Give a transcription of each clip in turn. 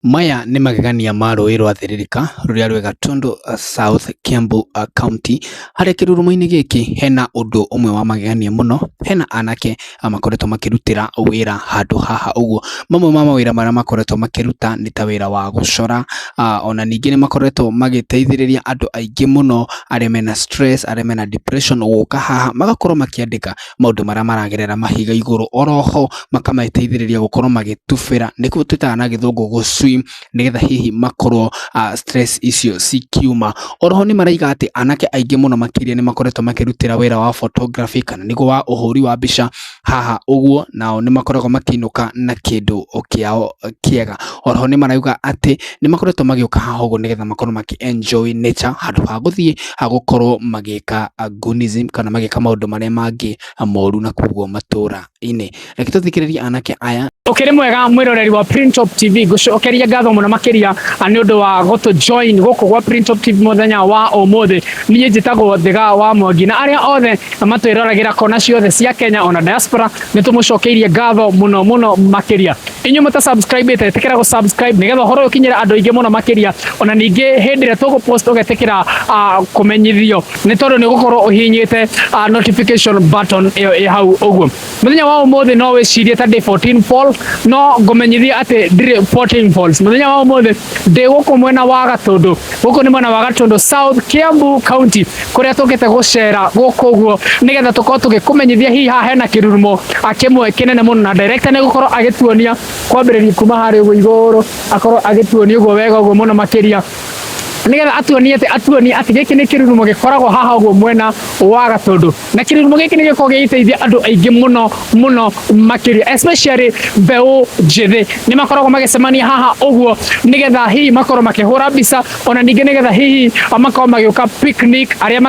Maya nĩ magegania ma rũĩ rwa Thiririka rũrĩa rwĩ Gatundu South, Kiambu County, harĩa kĩrurumo-inĩ gĩkĩ hena ũndũ ũmwe wa magegania mũno. Hena anake makoretwo makĩrutĩra wĩra handũ haha ũguo. Mamwe ma mawĩra marĩa makoretwo makĩruta nĩ ta wĩra wa gũcora, ona ningĩ nĩ makoretwo magĩteithĩrĩria andũ aingĩ mũno arĩa mena stress, arĩa mena depression gũka haha magakorwo makĩandĩka maũndũ marĩa maragerera mahiga igũrũ. Oroho makamateithĩrĩria gũkorwo magĩtubĩra, nĩkuo twĩtaga na Gĩthũngũ gũ swim, nĩgetha hihi makorwo stress icio cikiuma. Oroho nĩ maraiga atĩ anake aingĩ mũno makĩria nĩ makoretwo makĩrutĩra wĩra wa photography, kana nĩguo wa ũhũri wa mbica haha ũguo, nao nĩ makoragwo makĩinũka na kĩndũ kĩao kĩega. Oroho nĩ marauga atĩ nĩ makoretwo magĩũka haha ũguo nĩgetha makorwo makĩ enjoy nature handũ ha gũthiĩ gũkorwo magĩka goonism kana magĩka maũndũ marĩa mangĩ moru na koguo matũra-inĩ. Reke tũthikĩrĩrie anake aya. Ukiri mwega mwiroreri wa Printop TV, ngucokeria ngatho muno makiria nĩ ũndũ wa gũtũ join gũkũ gwa Printop TV mũthenya wa ũmũthĩ. Niĩ njĩtagwo Thiga wa Mwangi, na arĩa othe matwĩroragĩra kona ciothe cia Kenya ona diaspora, nĩ tũmũcokeirie ngatho mũno mũno makĩria. Inyuĩ mũta subscribe ĩte, ĩtĩkĩra gũ subscribe nĩgetha ũhoro ũyũ ũkinyĩre andũ aingĩ mũno makĩria. Ona ningĩ hĩndĩ ĩrĩa tũgũ post ũgetĩkĩra kũmenyithio, nĩ tondũ nĩ ũgũkorwo ũhihinyĩte notification button ĩyo ĩ hau ũguo. Mũthenya wa ũmũthĩ no wĩcirie ta ndĩ 14 Fall, no ngũmenyithia atĩ ndirĩ 14 Falls. Mũthenya wa ũmũthĩ ndĩ gũkũ mwena wa Gatũndũ. Gũkũ nĩ mwena wa Gatũndũ South, Kiambu County, kũrĩa tũkĩte gũcera gũkũ ũguo nĩgetha tũkorwo tũgĩkũmenyithia hihi haha hena kĩrurumo kĩmwe kĩnene mũno, na director nĩ gũkorwo agĩtuonia kwambĩrĩria kuma harĩa ũguo igũrũ, akorwo agĩtuonia ũguo wega ũguo mũno makĩria, nigetha atuonie atĩ gĩkĩ nĩ kĩrurumo gĩkoragwo haha ũguo mwena wa Gatũndũ. Na kĩrurumo gĩkĩ nĩ gĩkoragwo gĩgĩteithia andũ aingĩ mũno mũno makĩria, especially mbeũ njĩthĩ. Nĩ makoragwo magĩcemania haha ũguo nĩgetha hihi makorwo makĩhũra mbica, ona ningĩ nĩgetha hihi makorwo magĩũka picnic arĩa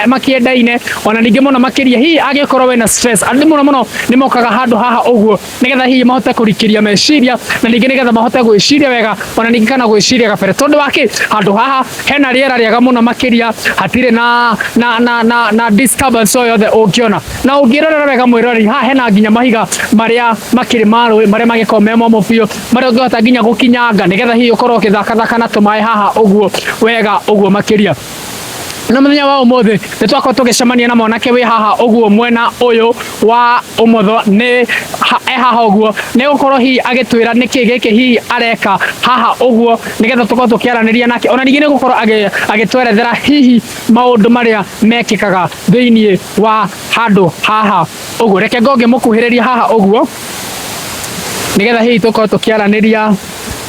makĩendaine, ona ningĩ mũno makĩria hihi angĩkorwo wĩna stress, andũ mũno mũno nĩ mokaga handũ haha ũguo nĩgetha hihi mahote kũrikĩria meciria, na ningĩ nĩgetha mahote gwĩciria wega, ona ningĩ kana gwĩciria gabere. Tondũ wa kĩ? Handũ haha hena rĩera rĩega mũno makĩria, hatirĩ na disturbance o yothe ũngĩona. Na ũngĩrorera wega mwĩroreri, haha hena nginya mahiga marĩa makĩrĩ ma rũĩ, marĩa magĩkorwo me momũ biũ, marĩa ũngĩhota nginya gũkinyanga nĩgetha hihi ũkorwo ũgĩthakathaka na tũmaĩ haha ũguo wega ũguo makĩria. Na mũthenya wa ũmũthĩ nĩ twakorwo tũgĩcemania na mwanake wĩ haha ũguo mwena ũyũ wa ũmotho. Nĩ e haha ũguo nĩ gũkorwo hihi agĩtwĩra nĩkĩ gĩkĩ hihi areka haha ũguo, nĩgetha tũkorwo tũkĩaranĩria nake. Ona ningĩ nĩ gũkorwo agĩtwerethera hihi maũndũ marĩa mekĩkaga thĩinĩ wa handũ haha ũguo. Reke ngorwo ngĩmũkuhĩrĩria haha ũguo nĩgetha hihi tũkorwo tũkĩaranĩria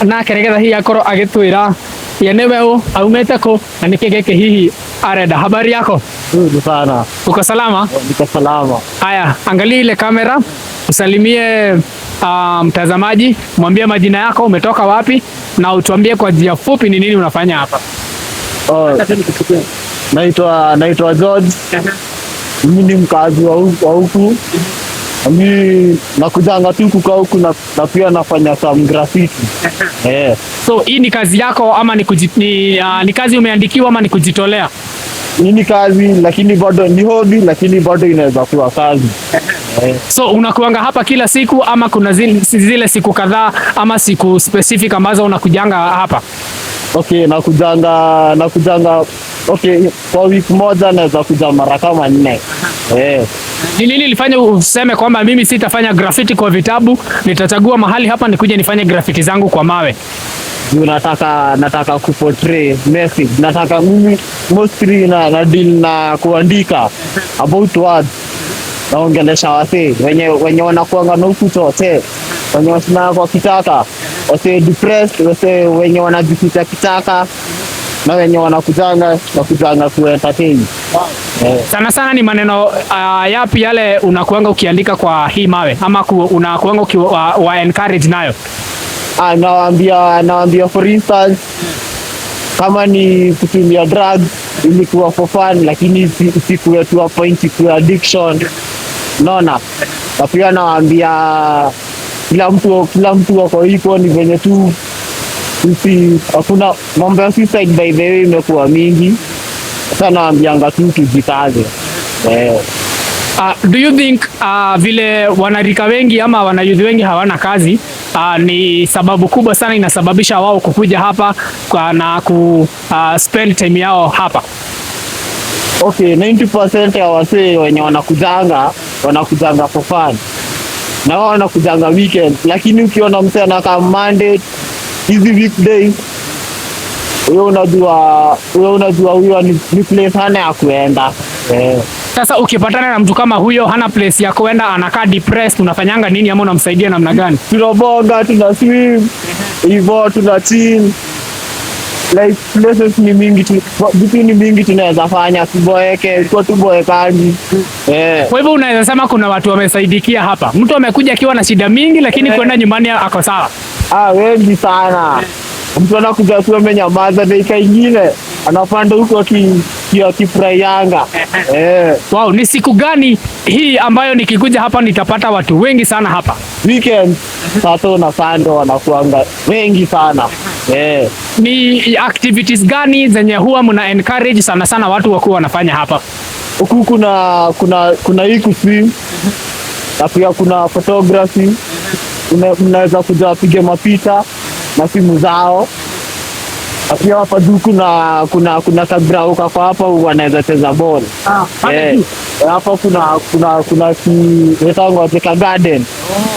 nake, nĩgetha hihi akorwo agĩtwĩra ye nĩwe ũ, aumĩte kũ, na nĩkĩ gĩkĩ hihi arenda. Habari yako? Nzuri sana. Uko salama? Niko salama. Haya, angalia ile kamera, usalimie mtazamaji, mwambie majina yako, umetoka wapi, na utuambie kwa njia fupi ni nini unafanya hapa. Oh, naitwa George. Mimi ni mkazi wa huku. Mi nakujanga tu kukaa huku na pia nafanya some graffiti. Eh. So hii ni kazi yako ama ni kazi umeandikiwa ama ni kujitolea? Hii ni kazi, lakini bado ni hobby, lakini bado inaweza kuwa kazi. Eh. So unakuanga hapa kila siku ama kuna zile siku kadhaa ama siku specific ambazo unakujanga hapa? Okay, nakujanga, okay, kwa wiki moja naweza kuja mara kama nne. Eh. Ni nini ilifanya useme kwamba mimi sitafanya graffiti kwa vitabu, nitachagua mahali hapa nikuje nifanye graffiti zangu kwa mawe? Juu nataka kuportray message. Nataka mimi mostly na deal na kuandika about words. Naongelesha wasee wenye wanakuanga na huku chote, wenye wasimama kwa kitaka, wasee depressed, wasee wenye wanajificha kitaka na wenye wanakujanga ku entertain. Eh. Sana sana ni maneno yapi yale unakuanga ukiandika kwa hii mawe ama unakuanga wa encourage nayo? Ah, nawaambia for instance, kama ni kutumia drugs, ilikuwa for fun, lakini isikuwe to a point ikuwe addiction. Naona na pia nawaambia kila mtu wako iko ni venye tu sisi hakuna mambo ya suicide, by the way, imekuwa mingi. Sasa nawaambianga tu tujikaze, eh. Do you think vile wanarika wengi ama wanayouth wengi hawana kazi, Ni sababu kubwa sana inasababisha wao kukuja hapa na ku spend time yao hapa? Okay, 90% ya wasee wenye wanakujanga for fun na wao wanakujanga weekend, lakini ukiona msee anakaa Monday, hizi weekdays, huyo unajua huyo ni place hana ya kuenda, eh. Sasa ukipatana na mtu kama huyo hana place ya kuenda, anakaa depressed, unafanyanga nini ama unamsaidia namna gani? Tunabonga, tuna swim hivyo, tuna chill, like places ni mingi tu, vitu ni mingi tunaweza fanya, tuboeke kwa tuboekangi, eh. Kwa hivyo unaweza sema kuna watu wamesaidikia hapa. Mtu amekuja akiwa na shida mingi, lakini kwenda nyumbani ako sawa. Ah, wengi sana. Mtu anakuja tu amenyamaza, dakika ingine anapanda huko akifurahianga, eh. Wow, ni siku gani hii ambayo nikikuja hapa nitapata watu wengi sana hapa? Weekend, Sato na Sunday wanakuanga wengi sana, eh. Ni activities gani zenye huwa mna encourage sana sana watu wakuwa wanafanya hapa? Huku kuna hii kuswim na pia kuna photography. Mnaweza kuja wapige mapicha na simu zao, na pia hapa juu kuna kagrau kako hapa wanaweza cheza ball. Pale Eh, juu. hapa kuna ki inaitangwa ka garden,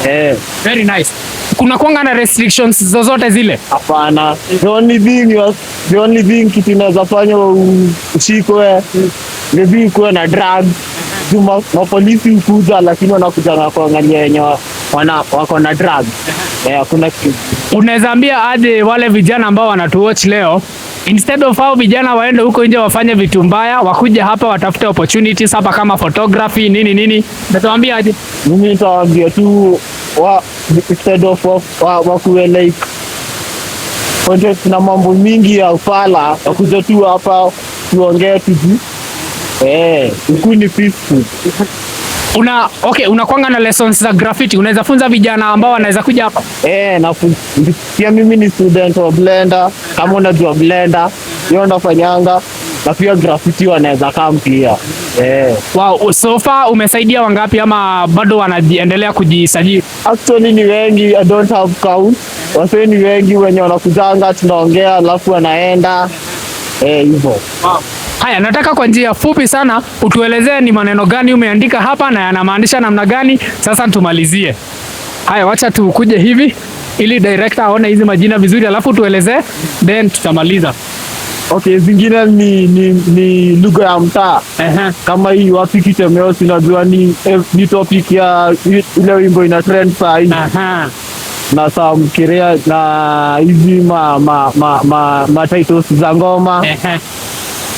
eh. Very nice. Kuna kuanga na restrictions zozote zile? Hapana, the only thing kitu inaweza fanya ushikwe maybe ukuwe na drugs. Juu mapolisi hukuja, lakini wanakuja na kuangalia wenye wako na drugs. Eh, hakuna kitu. Unaweza ambia aje wale vijana ambao wanatuwatch leo, instead of hao vijana waende huko nje wafanye vitu mbaya, wakuja hapa watafute opportunities hapa kama photography nini nini, natawaambia aje? Mimi nitawaambia tu instead of wakuwe like content na mambo mingi ya ufala, wakuja tu hapa tuongee tuji, eh, huku ni peaceful. Okay, unakwanga na lessons za graffiti, unaweza funza vijana ambao wanaweza kuja hapa? Eh, na pia mimi ni student wa Blender. Kama unajua Blender, hiyo nafanyanga, na pia graffiti wanaweza come pia. Eh. Wow, so far umesaidia wangapi ama bado wanaendelea kujisajili? Actually ni wengi, I don't have count. Wasee ni wengi wenye wanakujanga, tunaongea alafu wanaenda, eh, hivyo. Wow. Haya, nataka kwa njia fupi sana utuelezee ni maneno gani umeandika hapa na yanamaanisha namna gani. Sasa tumalizie. Haya, wacha tukuje hivi ili director aone hizi majina vizuri, alafu tuelezee then tutamaliza. Okay, zingine ni lugha ya mtaa. Kama hii wapi kitemeo, sinajua ni topic ya ile wimbo ina trend saa hii na some kirea na hizi ma titles za ngoma.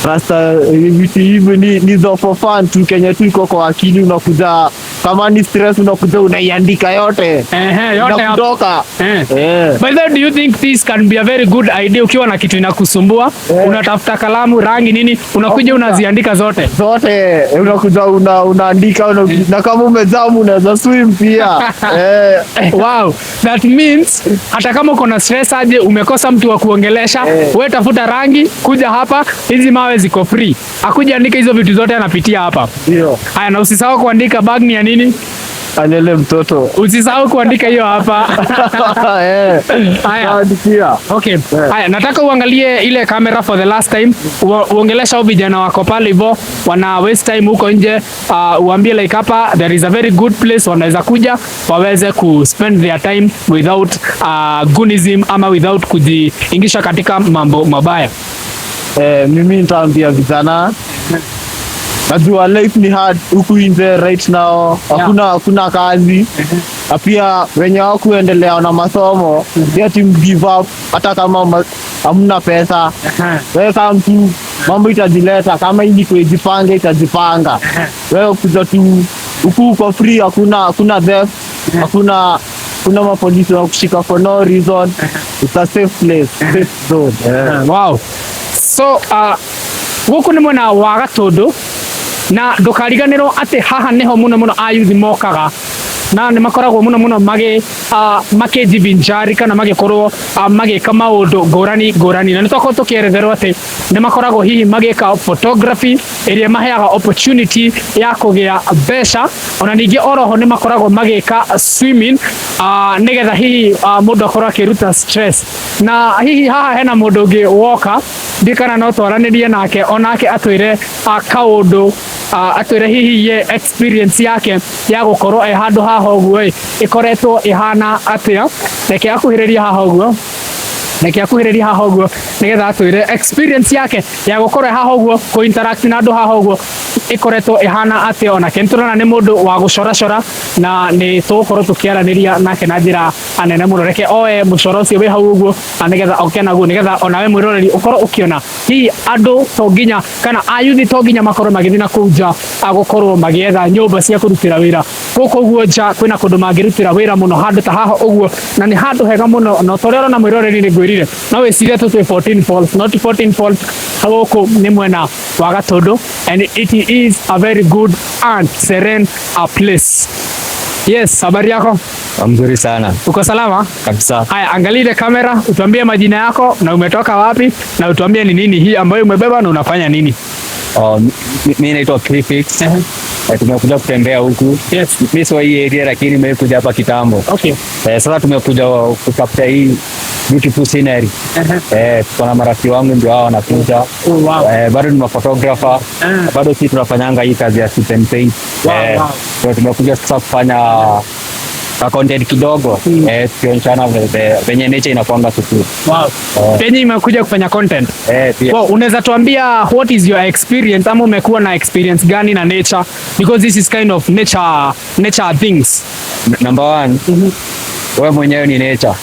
Rasta, vitu hivi ni za for fun tu, kenye tu iko kwa akili, unakuja kama ni stress unakuja unaiandika yote. Ehe, yote hapo. Inakutoka. Eh. By the way, do you think this can be a very good idea? Ukiwa na kitu inakusumbua, unatafuta kalamu, rangi, nini, unakuja unaziandika zote. Zote unakuja unaandika na kama umejamu unaweza swim pia, eh. Wow, that means hata kama uko na stress aje, umekosa mtu wa kuongelesha, wewe tafuta rangi, kuja hapa, hizi mawe ziko free. Akuja andika hizo vitu zote anapitia hapa. Ndio. Haya, na usisahau kuandika bag ni ya nini? Alele mtoto. Usisahau kuandika hiyo hapa. Eh. Haya. Naandikia. Okay. Haya, nataka uangalie ile kamera for the last time. Uongelesha hao vijana wako pale hivyo wana waste time huko nje. Uambie like hapa there is a very good place wanaweza kuja waweze ku spend their time without goonism ama without kujiingisha katika mambo mabaya. Eh, mimi nitaambia vijana, najua life ni hard huku nje right now, hakuna kazi, na pia wenye hawakuendelea na masomo pia team give up, hata kama hamna pesa, wewe kama mtu mambo itajileta, kama hii kuijipanga itajipanga. Wewe kuja tu huku uko free, hakuna theft, hakuna kuna mapolisi wa kushika for no reason. It's a safe place, safe zone, yeah. Wow. So guku nĩ mwena wa Gatundu na ndũkariganĩrwo atĩ haha nĩho mũno mũno ayuthi mokaga. Na nĩ makoragwo mũno mũno magĩ makĩjivinjari kana magĩkorwo magĩka maũndũ ngũrani ngũrani, na nĩ twakorwo tũkĩeretherwo atĩ nĩ makoragwo hihi magĩka photography ĩrĩa maheaga opportunity ya kũgĩa mbeca. Ona ningĩ oroho nĩ makoragwo magĩka swimming nĩgetha hihi mũndũ akorwo akĩruta stress. Na hihi haha hena mũndũ ũngĩ woka, ndiĩ kana no twaranĩrie nake onake atwĩre kaũndũ, atwĩre hihi ye experience yake ya gũkorwo e handũ haha ũguo ĩ ĩkoretwo ĩhana atĩa. Reke akuhĩrĩrie haha ũguo, reke akuhĩrĩrie haha ũguo nĩgetha atwĩre experience yake ya gũkorwo e haha ũguo, kũ interact na andũ haha ũguo ĩkoretwo ĩhana atĩa. Onake nĩtũrona nĩ mũndũ wa gũcoracora na nĩ tũgũkorwo tũkĩaranĩria nake na njĩra nene mũno. Reke oe mũcoro ũcio wĩ hau ũguo nĩgetha oke naguo, nĩgetha onawe mwĩroreri ũkorwo ũkĩona hihi andũ to nginya kana ayuthi to nginya makorwo magĩthiĩ na kũu nja gũkorwo magĩetha nyũmba cia kũrutĩra wĩra. Gũkũ ũguo nja kwĩna kũndũ mangĩrutĩra wĩra mũno handũ ta haha ũguo, na nĩ handũ hega mũno. Na ta ũrĩa ũrona, mwĩroreri, nĩ ngwĩrire no wĩcirie tu twĩ 14 Falls, not 14 Falls. Gũkũ nĩ mwena wa Gatũndũ and it is a very good and serene a place. Yes, habari yako? Mzuri sana. Uko salama? Kabisa. Haya, angalia ile kamera, utuambie majina yako na umetoka wapi na utuambie ni nini hii ambayo umebeba na unafanya nini. Oh, mi naitwa Prefix. Tumekuja kutembea huku. Mi sio hii area, lakini nimekuja hapa kitambo. Sasa tumekuja kucapture hii beautiful scenery. Tuko na marafiki wangu ndio hao wanakuja. Bado ni maphotographer. Bado sisi tunafanyanga hii kazi ya sip and paint. So tumekuja sasa kufanya ka content kidogo, tukionyeshana venye nature inakuanga tuku. Penye imekuja kufanya content. Pia. Wow, unaweza tuambia what is your experience ama umekuwa na experience gani na nature, because this is kind of nature things. Number one, wewe mwenyewe ni nature.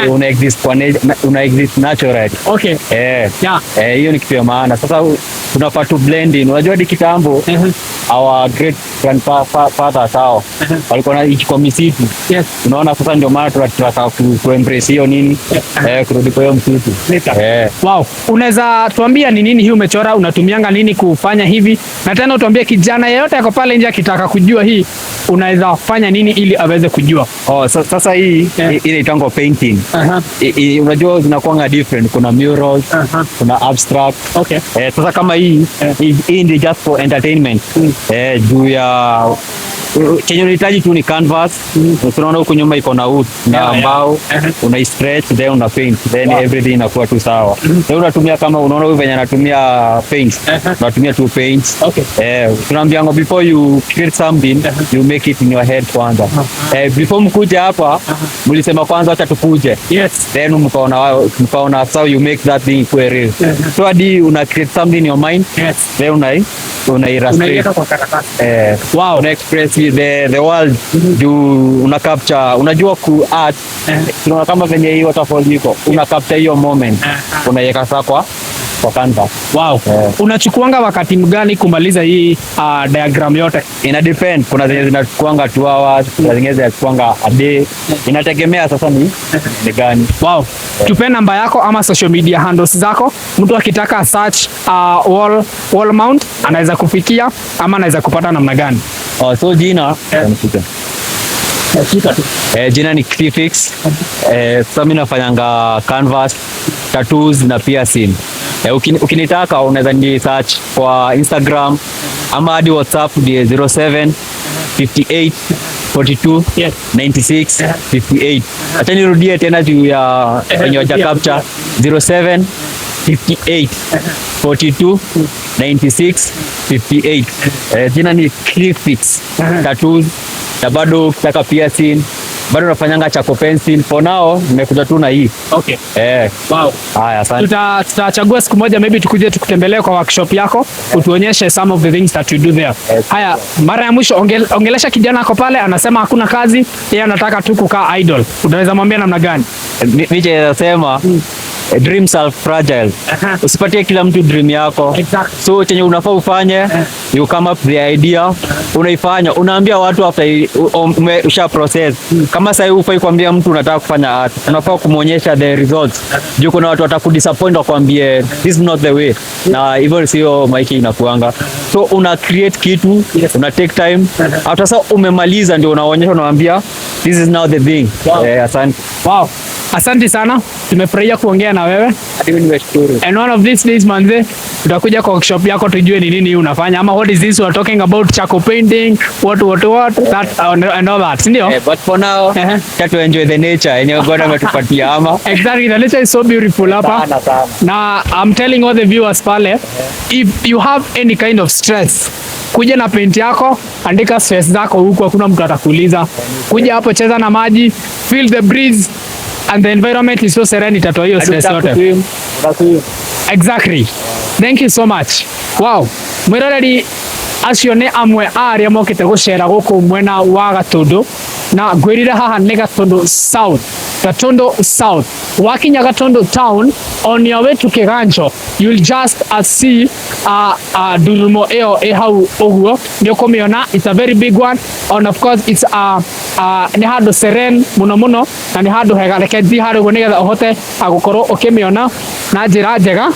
Una exist kwa una exist naturally. Hiyo ni kitu ya maana. Sasa tunafaa tu blend in. Unajua hadi kitambo our great grandfathers hao walikuwa wanaishi kwa misitu. Unaona, sasa ndio maana tunataka ku embrace hiyo nini, kurudi kwa hiyo msitu. Nature. Wow. Unaweza tuambia ni nini hii umechora, unatumianga nini kufanya hivi? Na tena utuambie kijana yeyote ako pale nje akitaka kujua hii, unaweza fanya nini ili aweze kujua? Oh, sasa hii inaitangwa painting. Unajua zinakuanga different. Kuna murals, kuna abstract. Sasa kama hii hii ni just for entertainment. Juu ya chenye unahitaji tu ni canvas. Tunaona huku nyuma iko na wood na mbao, una stretch then una paint, then everything inakuwa tu sawa. Then unatumia, kama unaona huyu venye anatumia paints, unatumia tu paints. Tunaambianga before you create something, you make it in your head kwanza. Before mkuje hapa, mlisema kwanza acha tukuje. Then mkaona how you make that thing ikuwe real. So hadi una create something in your mind, then una illustrate. Unaiweka kwa karatasi. Una express the world juu una capture, unajua ku art, tunaona kama venye hii waterfall iko, una capture hiyo moment, unaiweka sasa kwa canvas. Unachukuanga wakati mgani kumaliza hii diagram yote? Ina depend, kuna zenye zinachukuanga 2 hours, kuna zingine zinachukuanga a day, inategemea sasa ni gani. Wow. Tupe namba yako ama social media handles zako. Mtu akitaka search wall mount anaweza kufikia ama anaweza kupata namna gani? Oh, so jina Shika tu. Jina ni Crifix. Sasa mimi nafanyanga canvas, tattoos na piercing. Ukinitaka unaweza ni search kwa Instagram ama hadi WhatsApp ni 07 58 42 96 58. Acha nirudie tena juu ya wenye waja capture: 07 58 42 96 58. Jina ni Crifix Tattoos, na bado ukitaka piercing bado nafanyanga charcoal pencil. For now nimekuja tu na hii. Haya, asante. Tutachagua siku moja maybe tukuje tukutembelee kwa workshop yako, utuonyeshe some of the things that you do there. Haya, mara ya mwisho ongelesha kijana ako pale anasema hakuna kazi, yeye anataka tu kukaa idle. Unaweza mwambia namna gani? Mi chenye nasema, Dreams are fragile. Usipatie kila mtu dream yako. So chenye unafaa ufanye, you come up the idea, unaifanya, unaambia watu after usha process. Kama sasa hufai kuambia mtu unataka kufanya art, unafaa kumuonyesha the results. Juu kuna watu watakudisappoint wakwambie this is not the way. Na hivyo sio maisha inakuanga. So una create kitu, una take time. After sasa umemaliza ndio unaonyesha, unawaambia this is now the thing. Wow. Eh, asante. Wow. Asante sana. Tumefurahia kuongea na wewe. Hadi mimi nimeshukuru. And one of these days, manze, tutakuja kwa workshop yako tujue ni nini hii unafanya ama what is this we are talking about, charcoal painting, what that and all that. Ndio? Eh, but for now, try to enjoy the nature yenye God ametupatia ama. Exactly, the nature is so beautiful hapa. Sana sana. Na I'm telling all the viewers pale, if you have any kind of stress, kuja na paint yako, andika stress zako huku, hakuna mtu atakuuliza. Kuja hapo, cheza na maji, feel the breeze and the environment is so serene, itatoa hiyo stress yote. Exactly. Thank you so much. Wow. Mwiroreri, acio nĩ amwe a arĩa mokĩte gũcera gũkũ mwena wa Gatundu, na ngwĩrire haha nĩ Gatundu South. Gatundu South. Wakinya Gatundu town, on your way to Kiganjo, you'll just see ndurumo ĩyo ĩ hau ũguo nĩ ũkũmĩona. It's a very big one and of course it's nĩ handũ serene mũno mũno na nĩ handũ hega. Reke thiĩ harĩa ũguo nĩgetha ũhote gũkorwo ũkĩmĩona na njĩra njega,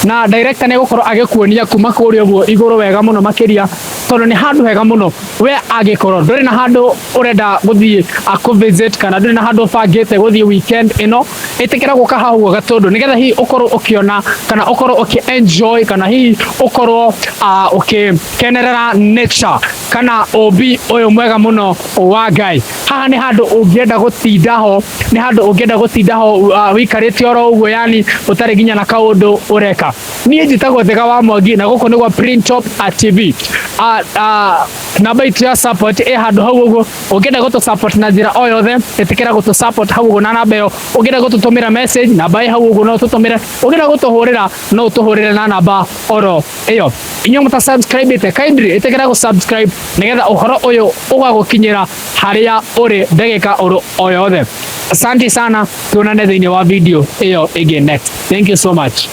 na director nĩ egũkorwo agĩkuonia kuma kũrĩa ũguo igũrũ wega mũno makĩria, tondũ nĩ handũ hega mũno. We angĩkorwo ndũrĩ na handũ ũrenda gũthiĩ kũ visit kana ndũrĩ na handũ ũbangĩte gũthiĩ weekend ĩno, ĩtĩkĩra gũka haha ũguo Gatũndũ nĩgetha hihi ũkorwo ũkĩona kana ũkorwo ũkĩ enjoy kana hihi ũkorwo ũkĩkenerera nature kana ũmbi ũyũ mwega mũno wa Ngai. Haha nĩ handũ ũngĩenda gũtinda ho, nĩ handũ ũngĩenda gũtinda ho wĩikarĩte oro ũguo, yani ũtarĩ nginya na kaũndũ ũreka. Niĩ njĩtagwo Thega wa Mwangi na gũkũ nĩ gwa Print Top TV. Namba itũ ya support ĩ handũ hau ũguo. Ũngĩenda gũtũ support na njĩra o yothe, ĩtĩkĩra gũtũ support hau ũguo na namba ĩyo. Ũngĩenda gũtũtũmĩra message, namba ĩ hau ũguo no ũtũtũmĩre. Ũngĩenda gũtũhũrĩra, no ũtũhũrĩre na namba oro ĩyo. Inyuĩ mũta subscribe ĩte, kindly ĩtĩkĩra gũ subscribe nĩgetha ũhoro ũyũ ũgagũkinyĩra harĩa ũrĩ ndagĩka oro o yothe. Asante sana, tuonane thĩinĩ wa video ĩyo ĩngĩ next. Thank you so much.